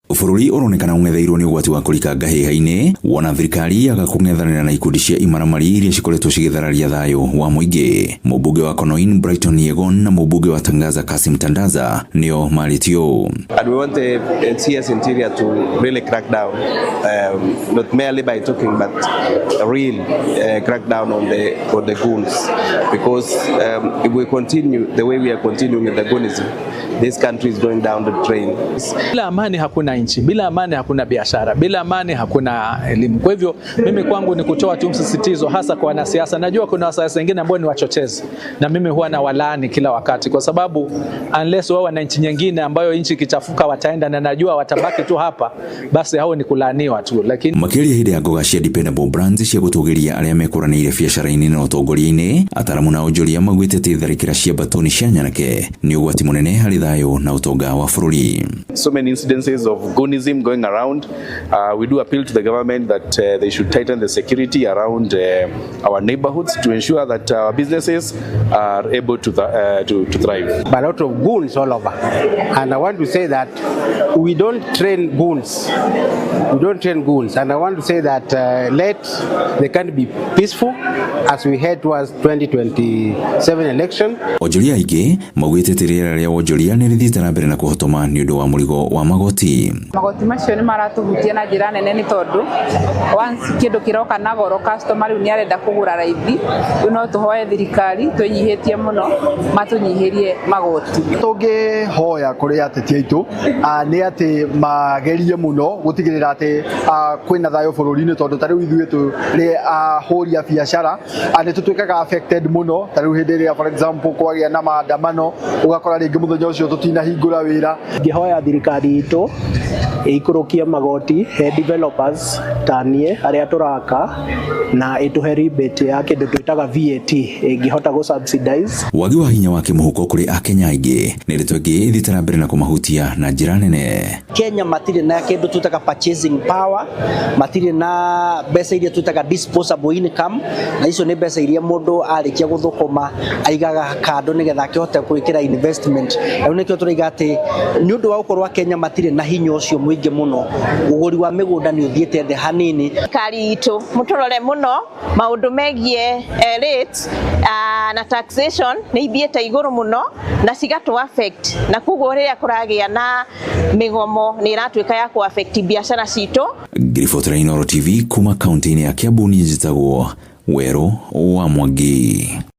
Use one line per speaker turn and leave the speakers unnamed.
Bũrũri ũronekana ũng'etheirwo nĩ ũgwati wa kũrika ngahĩha-inĩ wona thirikari yaga kũng'ethanĩra na ikundi cia imaramari iria cikoretwo cigĩthararia thayũ wa mũingĩ. Mũmbunge wa Konoin Brighton Yegon na mũmbunge wa Tangaza Kasim Tandaza nĩo marĩtie ũũ.
And we want the CS Interior to really crack down, not merely by talking, but a real crackdown on the goons. Because if we continue the way we are continuing with the goonism, this country is going down the drain.
Bila amani hakuna nchi, bila amani hakuna biashara, bila amani hakuna elimu. Kwa hivyo mimi kwangu ni kutoa tu msisitizo hasa kwa wanasiasa. Najua kuna wanasiasa wengine ambao ni wachochezi, na mimi huwa nawalaani kila wakati, kwa sababu unless wao wana nchi nyingine ambayo nchi ikichafuka wataenda, na najua watabaki tu hapa, basi hao ni kulaaniwa tu, lakini
Makĩria hĩndĩ ya ngoga cia Dependable Brands cia gũtũgĩria arĩa mekũranĩire biacara-inĩ na ũtongoria-inĩ, ataramu na onjoria maugĩte atĩ tharĩkĩra cia mbatoni cia nyanake nĩ ũgwati mũnene harĩ thayũ na ũtonga wa bũrũri.
So many incidences of goonism going around. We do appeal to the government that they should tighten the security around our neighborhoods to ensure that our businesses are able to thrive.
But a lot of goons all over. And I want to say that we don't train goons. We don't train goons. And I want to say that let the country be peaceful as we head towards 2027 election.
Onjoria aingĩ maugĩte atĩ rĩera rĩa wonjoria nĩ rĩthiĩte na mbere na kũhotoma nĩ ũndũ wa mũrigo wa magoti.
Magoti macio nĩ maratũhutia na njĩra nene, nĩ tondũ once kĩndũ kĩroka na goro, customer rĩu nĩ arenda kũgũra raithi. Rĩu no tũhoe thirikari twĩnyihĩtie mũno matũnyihĩrie magoti.
Tũngĩhoya kũrĩ ateti aitũ nĩ atĩ magerie mũno gũtigĩrĩra atĩ kwĩna thayũ bũrũri-inĩ, tondũ ta rĩu ithuĩ tũrĩ ahũri a biacara nĩ tũtuĩkaga affected mũno. Ta rĩu hĩndĩ ĩrĩa, for example, kwagĩa na maandamano, ũgakora rĩngĩ mũthenya ũcio tũtinahingũra wĩra.
Ngĩhoya thirikari itũ ĩikũrũkie magoti he developers ta niĩ arĩa tũraka, na ĩtũhe rebate ya kĩndũ twĩtaga VAT ĩngĩhota gũ subsidize.
Wagi wa hinya wa kĩmũhuko kũrĩ akenya aingĩ nĩ ndeto ĩngĩ ĩthiĩte na mbere na kũmahutia na njĩra nene.
Kenya matirĩ na kĩndũ twĩtaga purchasing power, matirĩ na mbeca iria twĩtaga disposable income, na icio nĩ mbeca iria mũndũ arĩkia gũthũkũma aigaga kando nĩgetha akĩhote gwĩkĩra investment. Rĩu nĩkĩo tũraiga atĩ nĩ ũndũ wa gũkorwo Kenya matirĩ na hinya ũcio mũingĩ mũno, ũgũri wa mĩgũnda nĩ ũthiĩte thĩ hanini.
Thirikari itũ mũtũrore mũno maũndũ megiĩ rates na taxation nĩ ithiĩte igũrũ mũno na cigatũ affect, na koguo rĩrĩa kũragĩa na mĩgomo nĩ ĩratuĩka ya kũ affect biacara citũ.
Ngiribotera Inooro TV kuma kaunti-inĩ ya Kiambu, niĩ njĩtagwo Werũ wa Mwangi.